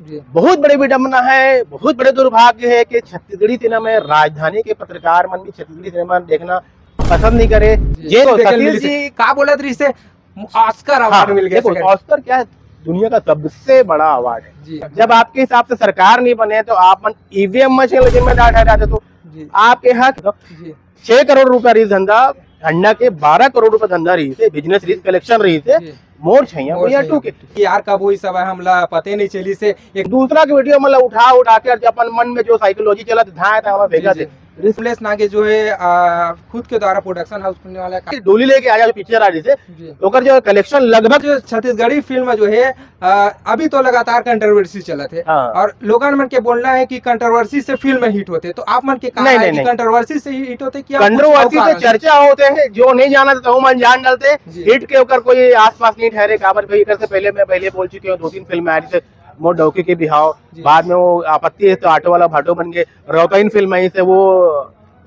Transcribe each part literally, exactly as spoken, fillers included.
जी। बहुत बड़े विडंबना है, बहुत बड़े दुर्भाग्य है कि छत्तीसगढ़ी सिनेमा में राजधानी के पत्रकार मन भी छत्तीसगढ़ी सिनेमा देखना पसंद नहीं करे। जी, जे देखे ल सतीश मिलिस हे। जी का बोलत रहिस हे, ऑस्कर हाँ, अवार्ड मिल गया देखो, सेकंड। ऑस्कर क्या है? दुनिया का सबसे बड़ा अवार्ड है। जी। जब आपके हिसाब से सरकार नहीं बने तो आप मन ईवीएम में चले जिम्मेदार ठहराते तो जी। आपके हक जी। छह करोड़ रुपया रहिस धंधा, हंडा के बारह करोड़ रुपया धंधा रहिस हे, बिजनेस रहिस, कलेक्शन रहिस हे, जी। मोर छैया मोर भैया छैया टू के। यार कब होई सब हमला पते नहीं चलिस हे। एक दूसरा के वीडियो मतलब उठा उठा के अपन मन में जो साइकोलॉजी चलत धाए था हमारा भेजा जी, थे। जी। अमलेश नागेश जो है, आ, खुद के द्वारा प्रोडक्शन हाउस खुलने वाला है। डोली लेके आजा जो पिक्चर आ रही से, जी। ओकर जो कलेक्शन लगभग जो छत्तीसगढ़ी फिल्म जो है, आ, अभी तो लगातार कंट्रोवर्सी चलत है हाँ। और लोगन मन के बोलना है कि कंट्रोवर्सी से फिल्म हिट होते, तो आप मन के का नहीं, है नहीं, कि नहीं। कंट्रोवर्सी से ही हिट होते कि आप कुछ और कंट्रोवर्सी से कारण से? चर्चा होते हैं, जो नहीं जाना था वो मन जान डालते। जी। हिट के ओकर कोई आसपास नहीं ठहरे। काबर भाई एकर से पहले मैं पहले बोल चुके हूँ, दो तीन फिल्म आ रही से मोर डौकी के बिहाव, जी। बाद में वो आपत्ति है तो ऑटो वाला भाटो बन गए, रौतइन फिल्म आई से वो,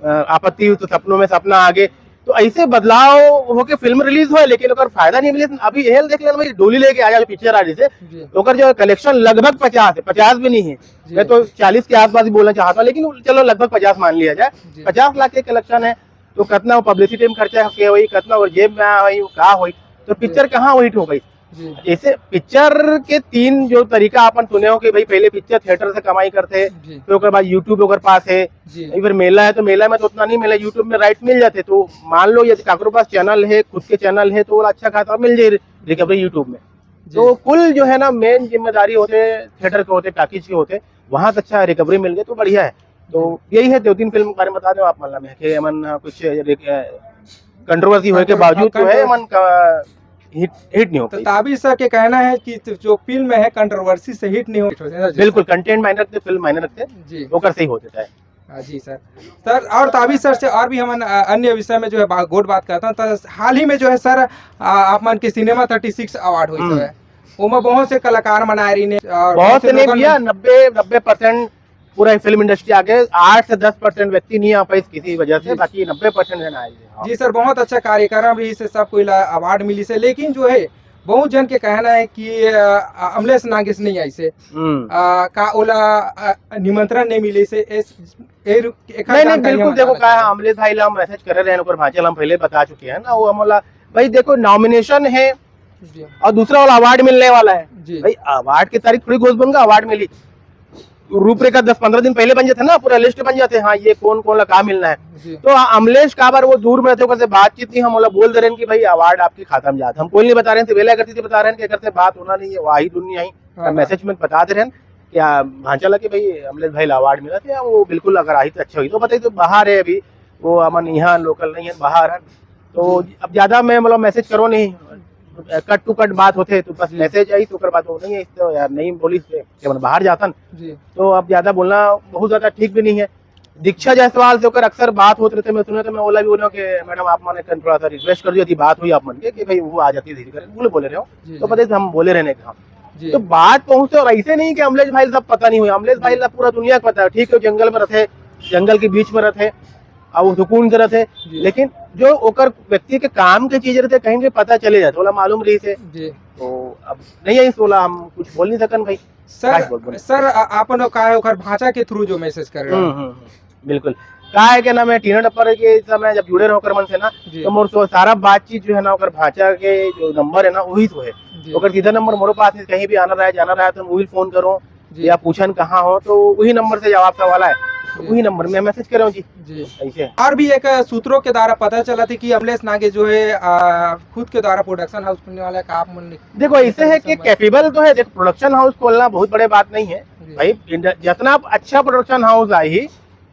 अ, आपत्ति हुई तो सपनों में सपना आ गए। तो ऐसे बदलाव होके फिल्म रिलीज होए, लेकिन ओकर फायदा नहीं मिले। अभी हेल देख लेना भाई, डोली लेके आजा जो पिक्चर आ रही से, जी। ओकर जो कलेक्शन लगभग पचास है, पचास भी नहीं है। जी। मैं तो चालीस के आसपास ही बोलना चाहता हूँ, लेकिन चलो लगभग पचास मान लिया जाए। जी। पचास लाख के कलेक्शन है, तो कितना वो पब्लिसिटी में खर्चा के होई, कितना वो जेब में होई, का होई, तो जी। पिक्चर कहाँ हिट हो गई? जी। जैसे पिक्चर के तीन जो तरीका अपन सुने हो कि भाई पहले पिक्चर थिएटर से कमाई करते हैं, जी। फिर ओकर बाद YouTube ओकर पास है, जी। फिर मेला है तो मेला में तो उतना नहीं मिला, YouTube में राइट मिल जाते। तो मान लो यदि काकरो पास चैनल है, खुद के चैनल है, तो वो अच्छा खासा मिल जाए रिकवरी YouTube में। जी। तो कुल जो है ना मेन जिम्मेदारी होते थिएटर के होते, टॉकीज के होते, वहां से अच्छा रिकवरी मिल गई तो बढ़िया है। तो जी। यही है, दो तीन फिल्म के बारे में बता दो आप, मतलब है कि एमन कुछ कंट्रोवर्सी होए के कंट्रो-, बावजूद जो है कंट्रो-, एमन का हिट, हिट नहीं हो तो पाई। ताबिश सर के कहना है कि जो फिल्म है कंट्रोवर्सी से हिट नहीं होते। बिल्कुल, कंटेंट मायने रखते, फिल्म मायने रखते, जी। ओकर से ही हो जाता है। हाँ जी सर। सर और ताबिश सर से और भी हमन, अ, अन्य विषय में जो है बा-, गोठ बात करता हूँ। तो हाल ही में जो है सर, अ, आप मन के सिनेमा थर्टी सिक्स अवार्ड हुई हम्म। सर, ओमा बहुत से कलाकार मन आए रहिन और बहुत बहुत से से नहीं लोगन भैया, मन नब्बे, नब्बे परसेंट पूरा फिल्म इंडस्ट्री आ गए, आठ से दस परसेंट व्यक्ति नहीं आ पाए किसी वजह से, जी। बाकी नब्बे परसेंट जन आए हैं। जी सर, बहुत अच्छा कार्यक्रम रहिस हे, सब कोई ला अवार्ड मिलिस हे, लेकिन जो है बहुत जन के कहना है कि, अ, अमलेश नागेश नहीं आइस हे। हम्म। अ, का ओला, अ, निमंत्रण नहीं मिलिस हे, एस-, ए रु-, एखर नहीं, नहीं, जानकारी बिल्कुल, हमन देखो, ला का है, चाहत। अमलेश भाई ला हम मैसेज करे रहे हैं, ओकर भांचा ला हम पहले बता चुके हैं ना, वो हमला, भाई देखो, नॉमिनेशन है जी। और दूसरा वाला अवार्ड मिलने वाला है। जी। भाई, अवार्ड की तारीख थोड़ी घोष बनगा, अवार्ड मिली, रूपरेखा दस पन्द्रह दिन पहले बन जाते ना, पूरा लिस्ट बन जाते, हाँ, ये कौन कौन ला का मिलना है। जी। तो अमलेश काबर वो दूर में रहते, ओकर से बातचीत नहीं, हम ओला बोल दे रहे हैं कि भाई अवार्ड आपके खाता में जात, हम कोई नहीं बता रहे हैं, सिर्फ एला करती थी बता रहे हैं कि एकर से बात होना नहीं है, वही दुनिया ही हाँ, हाँ। मैसेज में बता दे रहे हैं कि आ, भांचा ला कि भाई अमलेश भाई ला अवार्ड मिला था, वो बिल्कुल अगर आई तो अच्छा हुई, तो बताइए तो बाहर है अभी, वो अमन यहाँ लोकल नहीं है, बाहर है, तो जी। अब ज्यादा मैं मतलब मैसेज करो नहीं, कट टू कट बात होते तो बस जी। मैसेज आई तो ओकर बाद वो नहीं है, तो यार नहीं बोली से कि अपन बाहर जातन। जी। तो अब ज्यादा बोलना बहुत ज्यादा ठीक भी नहीं है। दीक्षा जायसवाल से ओकर अक्सर बात होत रहते, मैं सुने तो मैं ओला भी बोले कि मैडम आप मन एक थोड़ा सा रिक्वेस्ट कर दियो, यदि बात हुई आप मन के कि भाई वो आ जाती धीरे करके, बोले, बोले रहे हो। जी, तो जी। पता है हम बोले रहने का। जी। तो बात पहुंचते और ऐसे नहीं कि अमलेश भाई सब पता नहीं हुई, अमलेश भाई जी। ला पूरा दुनिया को पता है, ठीक है, जंगल में रहते, जंगल के बीच में रहते, अब वो सुकून से रहते, जी। लेकिन जो ओकर व्यक्ति के काम के चीज रहते, कहीं के पता चले जाते, ओला मालूम रही थे। जी। तो अब नहीं है, ओला हम कुछ बोल नहीं सकन भाई। सर, काय बोल, बोल। सर, आ-, आपन का है ओकर भांचा के थ्रू जो मैसेज कर रहे हैं। हम्म, हम्म, हम्म, बिल्कुल। का है कि ना, मैं टीना टप्पर के समय जब जुड़े रहो ओकर मन से ना, जी। तो मोर सो-, सारा बातचीत जो है ना, ओकर भांचा के जो नंबर है ना, वही तो है। जी। ओकर सीधा नंबर मोरो पास है, कहीं भी आना रहा है, जाना रहा है, तो वही फोन करो, जी। या पूछन कहाँ हो, तो वही नंबर से जवाब सवाल आए, तो जी। वही नंबर में मैसेज करो जी। जी। ऐसे। और भी एक सूत्रों के द्वारा पता चला था कि अमलेश नागे जो है, आ, खुद के द्वारा प्रोडक्शन हाउस खुलने वाला है, का आप मन देखो, ऐसे है कि कैपेबल तो है, देखो, प्रोडक्शन हाउस खोलना बहुत बड़े बात नहीं है जी। भाई। इंड-, जितना अच्छा प्रोडक्शन हाउस आई ही,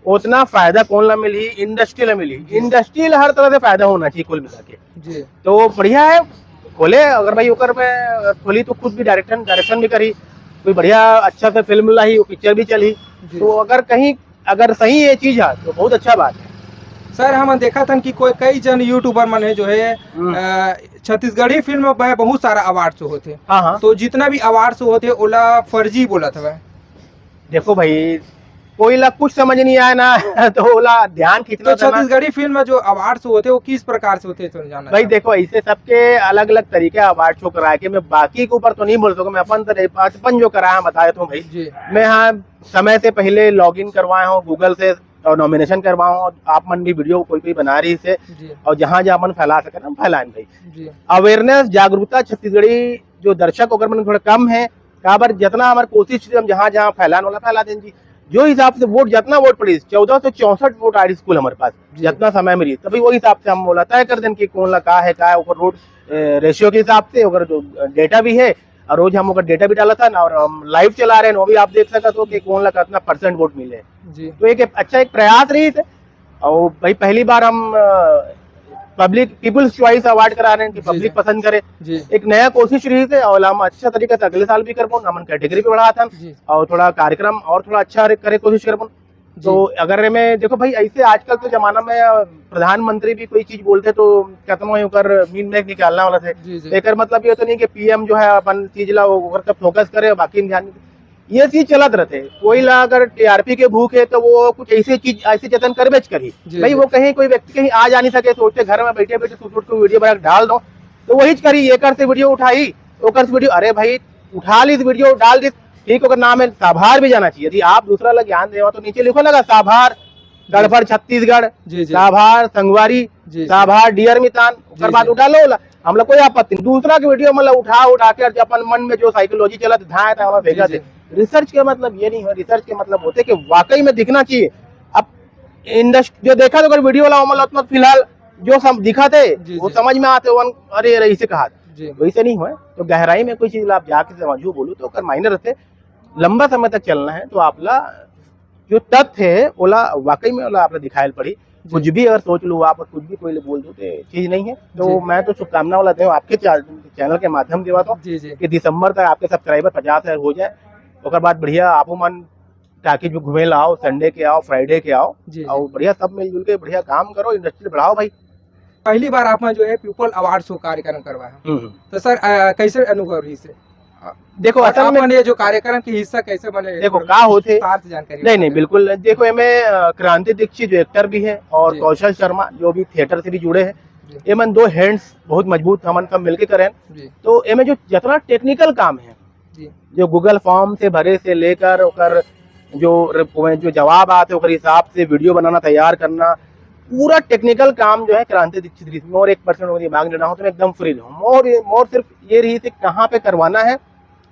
उतना फायदा कौन ला मिली? इंडस्ट्री ला मिली। जी। इंडस्ट्री ला हर तरह से फायदा होना चाहिए कुल मिला के। जी। तो वो बढ़िया है, खोले। अगर भाई ओकर में खोली तो खुद भी डायरेक्शन, डायरेक्शन भी करी, कोई बढ़िया अच्छा सा फिल्म लाही, वो पिक्चर भी चली। जी। तो अगर कहीं, अगर सही ये चीज है तो बहुत अच्छा बात है। सर, हम देखा थन कि कोई, कई जन यूट्यूबर मन है जो है, हम्म। अ, छत्तीसगढ़ी फिल्म में बहुत सारा अवार्ड शो होते। हाँ, हाँ। तो जितना भी अवार्ड शो होते, ओला फर्जी बोलत हवे। देखो भाई, कोई ला कुछ समझ नहीं आए ना तो ओला ध्यान खींचना तो छत्तीसगढ़ी फिल्म में जो अवार्ड शो होते हैं वो किस प्रकार से होते हैं, तो जानना भाई। देखो, ऐसे सबके अलग अलग तरीके अवार्ड शो कराए के, मैं बाकी के ऊपर तो नहीं बोल सकूँ, मैं अपन तो अपन जो कराया बता देता हूँ भाई। मैं हाँ समय से पहले लॉग इन करवाया हूँ गूगल से और नॉमिनेशन करवाया हूँ, आप मन भी वीडियो कोई कोई बना रही से, और जहाँ जहाँ अपन फैला सके ना फैलाएं भाई। अवेयरनेस, जागरूकता छत्तीसगढ़ी जो दर्शक ओकर मन थोड़ा कम है, काबर जितना हमार कोशिश हम जहाँ जहाँ फैलान वाला फैला दें जी। जो हिसाब से वोट, जितना वोट पड़ी, चौदह सौ चौसठ वोट आए स्कूल हमारे पास, जितना समय में रही, तभी वो हिसाब से हम बोला तय कर दें कि कौन ला का है, का है ओकर रोड रेशियो के हिसाब से, ओकर जो डेटा भी है, और रोज हम ओकर डेटा भी डाला था ना, और हम लाइव चला रहे हैं, वो भी आप देख सकते हो कि कौन ला कितना परसेंट वोट मिले। तो एक अच्छा एक प्रयास रही थे, और भाई पहली बार हम पब्लिक पीपल्स चॉइस अवार्ड करा रहे हैं कि पब्लिक पसंद करे। एक नया कोशिश रही थे और हम अच्छा तरीके से अगले साल भी करबो, हमन कैटेगरी भी बढ़ा था और थोड़ा कार्यक्रम और थोड़ा अच्छा करे कोशिश करबो। तो अगर मैं देखो भाई, ऐसे आजकल तो जमाना में प्रधानमंत्री भी कोई चीज बोलते तो कहता हूँ ओकर मीन में निकालना वाला थे। एक मतलब ये तो नहीं कि पीएम जो है अपन चीज ला ओकर फोकस करे, बाकी में ध्यान ये चीज चलत रहते। कोई ला अगर टीआरपी के भूख है तो वो कुछ ऐसे चीज, ऐसे जतन करबेच करी। भाई वो कहीं कोई व्यक्ति कहीं आ जा नहीं सके, सोचते घर में बैठे बैठे सूट सूट को वीडियो बना के डाल दो, तो वही करी, एकर से वीडियो उठाई, ओकर से वीडियो, अरे भाई उठा ली वीडियो डाल दी, ठीक, ओकर नाम है साभार भी जाना चाहिए। यदि आप दूसरा ला ज्ञान देवा तो नीचे लिखो ना साभार गढ़फर छत्तीसगढ़, साभार संगवारी, साभार डियर मितान, ओकर बाद उठा लो ला। हम लोग कोई आपत्ति नहीं। दूसरा के वीडियो मतलब उठा उठा के जो अपन मन में जो साइकोलॉजी चलत धाए था वहाँ भेजा थे। रिसर्च के मतलब ये नहीं हो, रिसर्च के मतलब होते कि वाकई में दिखना चाहिए। अब इंडस्ट्री जो देखा तो अगर वीडियो वाला मतलब फिलहाल जो सम दिखा थे वो समझ में आते वन, अरे अरे इसे कहा वैसे नहीं हो। तो गहराई में कोई चीज आप जाके समझो बोलो तो अगर मायने रहते लंबा समय तक चलना है तो आप ला जो तथ्य है ओला वाकई में ओला आप ला दिखायल पड़ी। कुछ भी अगर सोच लो आप, कुछ भी कोई बोल दो तो चीज नहीं है। तो मैं तो शुभकामना वाला दे आपके चैनल के माध्यम देवा तो कि दिसंबर तक आपके सब्सक्राइबर पचास हजार हो जाए, ओकर बाद बढ़िया आप मन टाकीज में घूमे ला आओ, संडे के आओ, फ्राइडे के आओ और बढ़िया सब मिलजुल के बढ़िया काम करो, इंडस्ट्री बढ़ाओ भाई। पहली बार आप जो है पीपल अवार्ड शो कार्यक्रम करवाया, तो सर कैसे अनुभव रही से? देखो असल में ये जो कार्यक्रम के हिस्सा कैसे बने? देखो का होते जानकारी नहीं नहीं बिल्कुल। देखो एमे क्रांति दीक्षित जो एक्टर भी है और कौशल शर्मा जो भी थिएटर से भी जुड़े हैं, एमन दो हैंड्स बहुत मजबूत हमन सब मिलके करें। तो एमे जो जितना टेक्निकल काम है, जो गूगल फॉर्म से भरे से लेकर ओकर जो जो जवाब आते ओकर हिसाब से वीडियो बनाना तैयार करना, पूरा टेक्निकल काम जो है क्रांति दीक्षित रही। मोर एक परसेंट दिमाग लेना हो तो मैं एकदम फ्री रहूँ। मोर मोर सिर्फ ये रही थी कहाँ पे करवाना है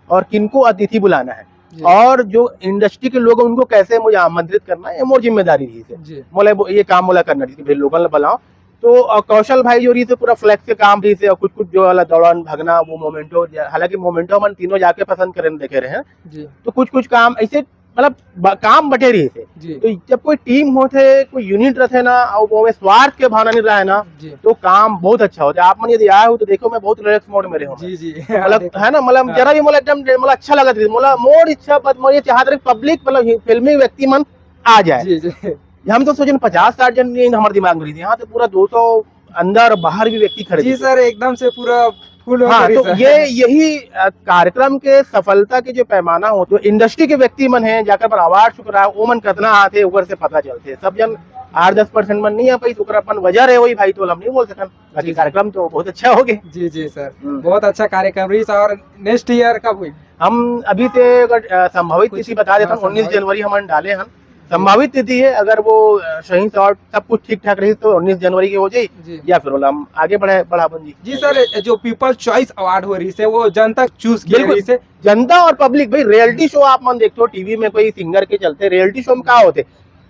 और किनको अतिथि बुलाना है और जो इंडस्ट्री के लोग उनको कैसे मुझे आमंत्रित करना है, ये मोर जिम्मेदारी रही थी। मोला ये काम मोला करना रही थी, भाई लोगन ला बुलाओ। तो कौशल भाई जो रही थे पूरा फ्लेक्स के काम रही थे और कुछ कुछ जो वाला दौड़न भगना वो मोमेंटो, हालांकि मोमेंटो मन तीनों जाके पसंद करें देखे रहे हैं। तो कुछ कुछ काम ऐसे मतलब काम बटे रही थे। तो जब कोई टीम होते, कोई यूनिट रहते ना और वो स्वार्थ के भावना नहीं रहे ना, तो काम बहुत अच्छा होता है। आप मन यदि आए हो तो देखो मैं बहुत रिलैक्स मोड में रहूँ। मतलब है ना, मतलब जरा भी मतलब एकदम मतलब अच्छा लगा था, मतलब मोर इच्छा बस मोर ये चाहत रहे पब्लिक मतलब फिल्मी व्यक्ति मन आ जाए। हम तो सोचे पचास साठ जन नहीं हमारे दिमाग में रही थी, यहाँ तो पूरा दो सौ अंदर और बाहर भी व्यक्ति खड़े जी सर, एकदम से पूरा फुल हो हाँ, तो सर। ये यही कार्यक्रम के सफलता के जो पैमाना हो तो इंडस्ट्री के व्यक्ति मन है जाकर पर अवार्ड शुक्र वो मन कितना आते ओकर से पता चलते। सब जन आठ दस परसेंट मन नहीं आ पाई तो अपन वजह रहे वही भाई तो हम नहीं बोल सकन। बाकी कार्यक्रम तो बहुत अच्छा हो गया। जी जी सर, हम्म। बहुत अच्छा कार्यक्रम रही और नेक्स्ट ईयर कब हुई? हम अभी से अगर संभावित तिथि बता देता हूँ, उन्नीस जनवरी हम डाले हैं। संभावित तिथि है, अगर वो सही शॉट सब कुछ ठीक ठाक रही तो उन्नीस जनवरी की हो जाए या फिर हम आगे बढ़े बढ़ावन जी। जी सर, जो पीपल्स चॉइस अवार्ड हो रही है वो जनता चूज की रही है। जनता और पब्लिक भाई, रियलिटी शो आप मन देखते हो टीवी में कोई सिंगर के चलते रियलिटी शो में क्या होते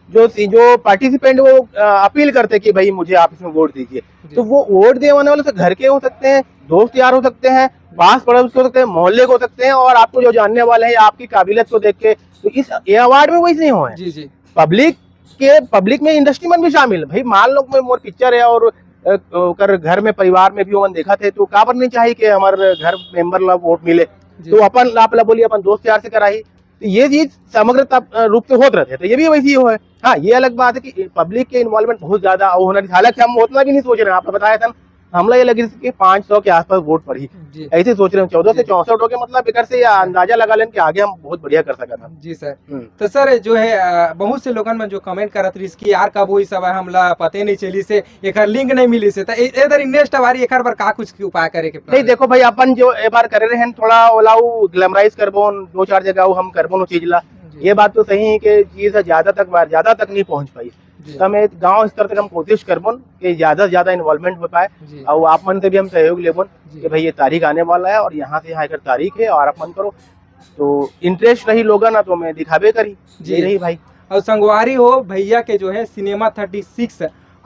जो जो पार्टिसिपेंट वो अपील करते कि भाई मुझे आप इसमें वोट दीजिए, तो वो वोट देने वाले तो घर के हो सकते हैं, दोस्त यार हो सकते हैं, पास पड़ोस के हो सकते हैं, मोहल्ले के हो सकते हैं और आपको जो जानने वाले हैं आपकी काबिलियत को देख के। तो इस ये अवार्ड में वैसे नहीं हुआ है। जी जी। पब्लिक के पब्लिक में इंडस्ट्री मन भी शामिल है भाई। मान लो कोई मोर पिक्चर है और ओकर घर में परिवार में भी ओमन देखत हे तो काबर नहीं चाही कि हमारे घर मेंबर ला वोट मिले। तो अपन आप ला बोली अपन दोस्त यार से कराही। तो ये चीज समग्र रूप से होत रहते हैं। तो ये भी वैसे ही हो है। हाँ, ये अलग बात है कि पब्लिक के इन्वॉल्वमेंट बहुत ज्यादा होना चाहिए। हालांकि हम उतना भी नहीं सोच रहे हैं, आपने बताया था हमला ये लगिस कि पाँच सौ के आसपास वोट पड़ही। जी। ऐसे सोच रहे हैं, चौदह से जी। चौसठ हो गए, मतलब, एकर से ये हाँ। अंदाजा लगा लेन कि आगे हम बहुत बढ़िया कर सकत हन। जी सर। हम्म। तो सर, जो है, अ, बहुत से लोगन मन जो comment करत रहिस कि यार, कब होई सब, हमला पते नहीं चलिस हे, एकर link नहीं मिलिस हे, त ए, ए दरी next बारी एकर बर का कुछ उपाय करे के नहीं, plan? देखो भाई, अपन जो ए बार करे रहे हैं, थोड़ा ओला उ glamorize करबोन, दो चार जगह उ हम करबोन उ चीज ला। जी। ये बात तो सही है कि चीज ह ज्यादा तक, ज्यादा तक नहीं पहुंच पाई। जी। त मैं गांव स्तर तक हम कोशिश करबोन कि ज्यादा से ज्यादा involvement हो पाए, जी। और आप मन से भी हम सहयोग लेबोन जी। कि भाई, ये तारीख आने वाला है और यहाँ से यहाँ एकर तारीख है और आप मन करो। तो interest रही लोगन ना, तो मैं दिखाबे करी। जी। यही रही भाई। और संगवारी हो, भैया के जो है Cinema thirty six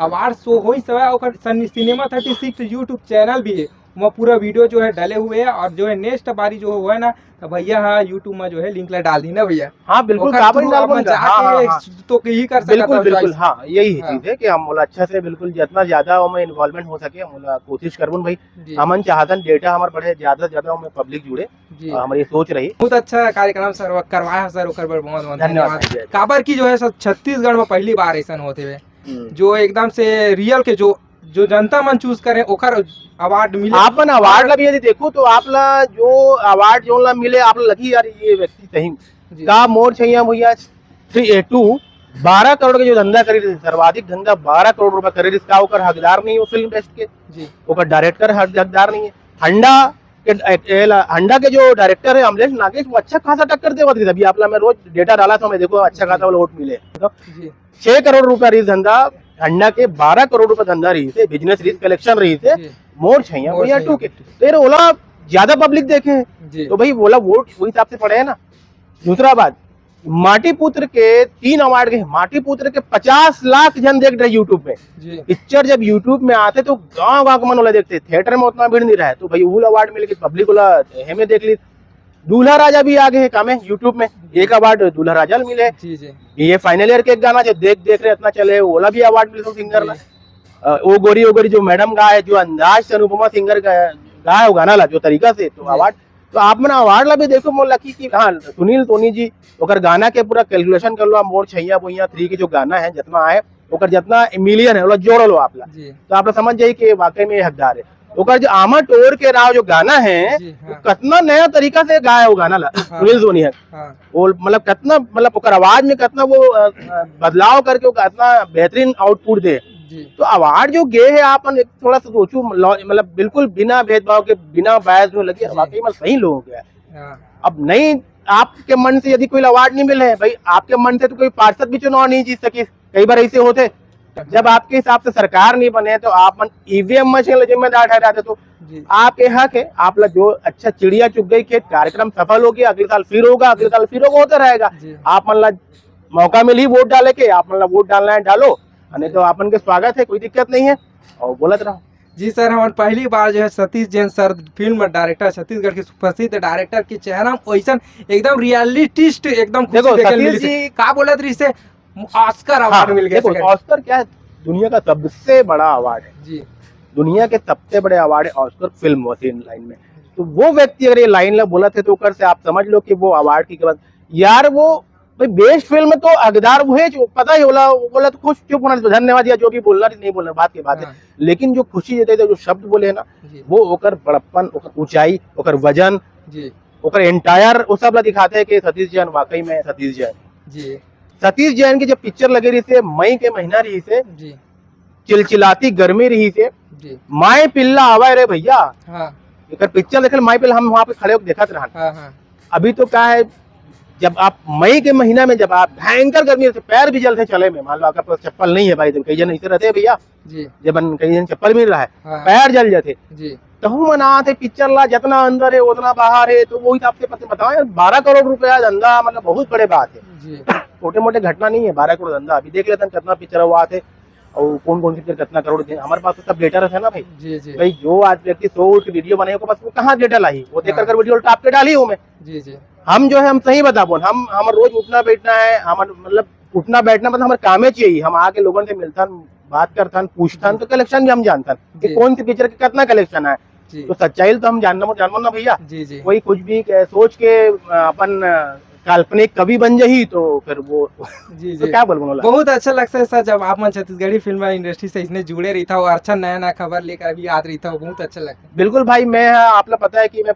award show होइस हवय, ओकर Sunny-, Cinema thirty six YouTube channel भी है, वहाँ पूरा video जो है डले हुए हैं, और जो है next बारी जो हुआ है ना, तो भैया, हाँ, YouTube में जो है link ला डाल दी ना भैया। हाँ, बिल्कुल, ओकर काबर through नहीं डालबो अपन ना? जाके हाँ, हाँ, हाँ। तो यही कर सकत बिल्कुल, हव बिल्कुल, choice। हाँ, यही हाँ। चीज है कि हम ओला अच्छा से, बिल्कुल, जितना ज्यादा ओमे involvement हो सके, हम ओला कोशिश करबो भाई। जी। हमन चाहतन data हमर बढ़े, ज्यादा से ज्यादा ओमे public जुड़े, जी। और हमारी ये सोच रही। बहुत अच्छा कार्यक्रम सर, वो करवाया है सर, ओकर बर बहुत बहुत धन्यवाद, धन्यवाद। धन्यवाद। काबर की जो है सर, छत्तीसगढ़ में पहली बार ऐसा होते हुए, हम्म। जो एकदम से real के जो, जो जनता मन choose करे, ओकर award मिले। आप मन award ला भी यदि देखो, तो आप ला जो award जोन ला मिले, आप ला लगी, "यार, ये व्यक्ति सही में।" जी। का मोर छैया भैया थ्री, ए, टू, बारह करोड़ के जो धंधा करी रहिस, सर्वाधिक धंधा बारह करोड़ रुपया करी रहिस, का ओकर हकदार नहीं वो film best के? जी। ओकर director हक-, हकदार नहीं है। हंडा के, ए, ए, ला-, हंडा के जो director है अमलेश नागेश, वो अच्छा खासा टक्कर देवत रहिस। अभी आप ला मैं रोज data डालत हूँ, मैं देखो अच्छा खासा जी। वाला वोट मिले। जी। छह करोड़ रुपया रहिस धंधा, हंडा के बारह करोड़ रुपया धंधा रहिस हे, business रहिस, collection रहिस हे, जी। मोर छैया मोर भैया छैया टू के। भैया टू। तो ये ओला ज्यादा public देखे है। जी। तो भाई, ओला वोट वही हिसाब से पड़े है ना। दूसरा बात, माटी पुत्र के तीन award गए, माटी पुत्र के पचास लाख जन देख रहे YouTube में। जी। Picture जब YouTube में आते तो गांव गांव के मन ओला देखते, theatre में उतना भीड़ नहीं रहा है, तो भाई, वो award मिल के public ओला हेमे देख ली। दूल्हा राजा भी आ गए हैं कामे YouTube में, एक award दूल्हा राजा ल मिले। जी, जी। ये final year के एक गाना जो देख देख रहे इतना चले, ओला भी award मिले singer ला। जी। अ, ओ गोरी ओ गोरी जो madam गाए, जो अंदाज से अनुपमा सिंगर गा-, गाए वो गाना ला, जो तरीका से, तो जी। Award, तो आप मन award ला भी देखो, मोला लगी कि हाँ, सुनील सोनी जी, ओकर गाना के पूरा calculation कर लो, मोर छैया भुइया थ्री के जो गाना है, जितना आए, ओकर जितना million है, ओला जोड़ लो आप ला। जी। तो आप ला समझ जाई कि वाकई में ये हकदार है। ओकर जो आमा टोर के राव जो गाना है, जी, वो हाँ। कितना नया तरीका से गाए वो गाना ला, हाँ। सुनील सोनी है। हाँ। वो मतलब कितना, मतलब ओकर आवाज में कितना वो, अ, अ, बदलाव करके वो कितना बेहतरीन output दे। जी। तो award जो गे है, आप मन एक थोड़ा सा सोचू, लॉ-, मतलब बिल्कुल बिना भेदभाव के, बिना bias में लगी, जी। वाकई में सही लोग हैं। हाँ। अब नहीं, आपके मन से यदि कोई award नहीं मिले है, भाई, आपके मन से तो कोई पार्षद भी चुनाव नहीं जीत सके। कई बार ऐसे होते, जब आपके हिसाब से सरकार नहीं बने, तो आप मन E V M machine ला जिम्मेदार ठहराते। तो जी। आप ये हक है, आप ला जो अच्छा चिड़िया चुग गई खेत, कार्यक्रम सफल हो गया, अगले साल फिर होगा, अगले साल फिर होगा, होता रहेगा। जी। आप मन ला मौका मिली वोट डाले के, आप मन ला वोट डालना है, डालो, नहीं तो आप मन के स्वागत है, कोई दिक्कत नहीं है, और बोलत रहो। जी सर, हमन पहली बार जो है Satish Jain sir, film director, Chhattisgarh के सुप्रसिद्ध director के चेहरा में वैसन एकदम realist, एकदम खुशी देखो, देखे ल सतीश मिलिस हे। जी का बोलत रहिस हे, Oscar award हाँ, मिल गया देखो, सर। Oscar क्या है? दुनिया का सबसे बड़ा award है। जी। दुनिया के सबसे बड़े award है Oscar film वसीन line में। तो वो व्यक्ति अगर ये line ला बोलत हे तो ओकर से आप समझ लो कि वो award की कीमत, यार, वो भाई, best film में तो हकदार वो है जो पता ही होला, वो बोला तो खुश चुप होना, धन्यवाद या जो भी बोलना नहीं बोलना, बात की बात है। हाँ। लेकिन जो खुशी देते थे, जो शब्द बोले हैं ना, जी। वो ओकर बड़प्पन, ओकर ऊंचाई, ओकर वजन, जी। ओकर entire, वो सब ला दिखाते हैं कि सतीश जैन वाकई में सतीश जैन। जी। सतीश जैन की जब picture लगे रहिस हे, मई के महीना रहिस हे, जी। चिलचिलाती गर्मी रहिस हे, जी। माय पिल्ला आवा रे भैया। हाँ। एकर picture देखे, माय पिल्ला हम वहाँ पे खड़े होके देखत रहन। हाँ, हाँ। अभी तो क्या है, जब आप मई के महीना में जब आप भयंकर गर्मी रहिथे, पैर भी जलथे चले में, मान लो आपका पास चप्पल नहीं है भाई, तो कई जन ऐसे रहते हैं भैया, जी। जब कई जन चप्पल मिल रहा है, हाँ। पैर जल जाते। जी। तहू मन आथे picture ला, जितना अंदर है उतना बाहर है, तो वो हिसाब से पता बताओ यार, बारह करोड़ रुपया धंधा, मतलब, बहुत बड़े बात है। जी। छोटे मोटे घटना नहीं है, बारह करोड़ धंधा। अभी देख लेते हैं कितना picture हुआ थे और कौन कौन सी picture कितना करोड़ दे। हमारे पास तो सब data रहता है ना भाई। जी, जी। भाई, जो आज व्यक्ति सो उठ के video बनाए, ओकर पास वो कहाँ data लाई? वो देख हाँ। कर video टाप के डाली हूँ मैं। जी, जी। हम जो है, हम सही बताबो, हम, हम रोज उठना बैठना है, हम, मतलब, उठना बैठना, मतलब, हमारे कामे चाहिए। हम आके लोगन से मिलथन, बात करथन, पूछथन, हम्म। तो collection भी हम जानथन कि जी। कौन सी picture के कितना collection है। जी। तो सच्चाई तो हम जानना, जानबो ना भैया। जी, जी। कोई कुछ भी कह, सोच के, अ, अपन, अ, काल्पनिक कवि बन जाही, तो फिर वो जी तो जी। क्या बोलबो ओला। बहुत अच्छा लगता है सर, जब आप मन छत्तीसगढ़ी फिल्म इंडस्ट्री से इसने जुड़े रहता हो, अच्छा नया नया खबर लेकर भी आत रहता हो, बहुत अच्छा लगता है। बिल्कुल भाई, मैं, आप लोग पता है कि मैं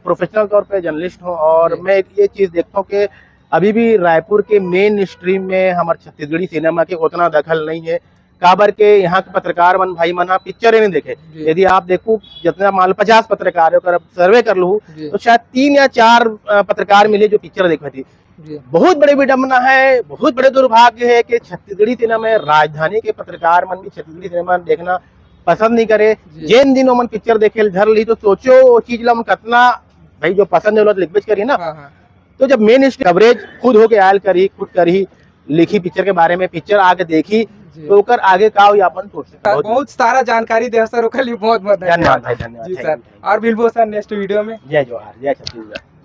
प्रोफेशनल तौर पे जर्नलिस्ट हूँ, और जी। मैं एक ये चीज देखता हूँ कि अभी भी रायपुर के मेन स्ट्रीम में हमारे छत्तीसगढ़ी सिनेमा के उतना दखल नहीं है। काबर के यहाँ के पत्रकार मन, भाई मन, आप पिक्चर ही नहीं देखे। जी। यदि आप देखो, जितना मान लो पचास पत्रकार है, अगर आप सर्वे कर लो, जी। तो शायद तीन या चार अ, पत्रकार मिले जो पिक्चर देखा थी। जी। बहुत बड़े विडंबना है, बहुत बड़े दुर्भाग्य है कि छत्तीसगढ़ी सिनेमा में राजधानी के पत्रकार मन भी छत्तीसगढ़ी सिनेमा देखना पसंद नहीं करे। जी। जिन दिन ओमन पिक्चर देखे ल धर ली, तो सोचो वो चीज ला हम कितना, भाई, जो पसंद है, वो तो लिखबेच करी ना। हाँ हाँ। तो जब मेन स्ट्रीम कवरेज खुद होके आयल करी, खुद करी, लिखी पिक्चर के बारे में, पिक्चर आके देखी, जी। तो ओकर आगे का हुई, अपन सोच सकते हैं। बहुत सारा जानकारी दे सर, ओकर लिए बहुत बहुत धन्यवाद भाई, धन्यवाद। जी Thank sir, you, thank you। और मिलबो सर नेक्स्ट वीडियो में। जय जोहार, जय छत्तीसगढ़।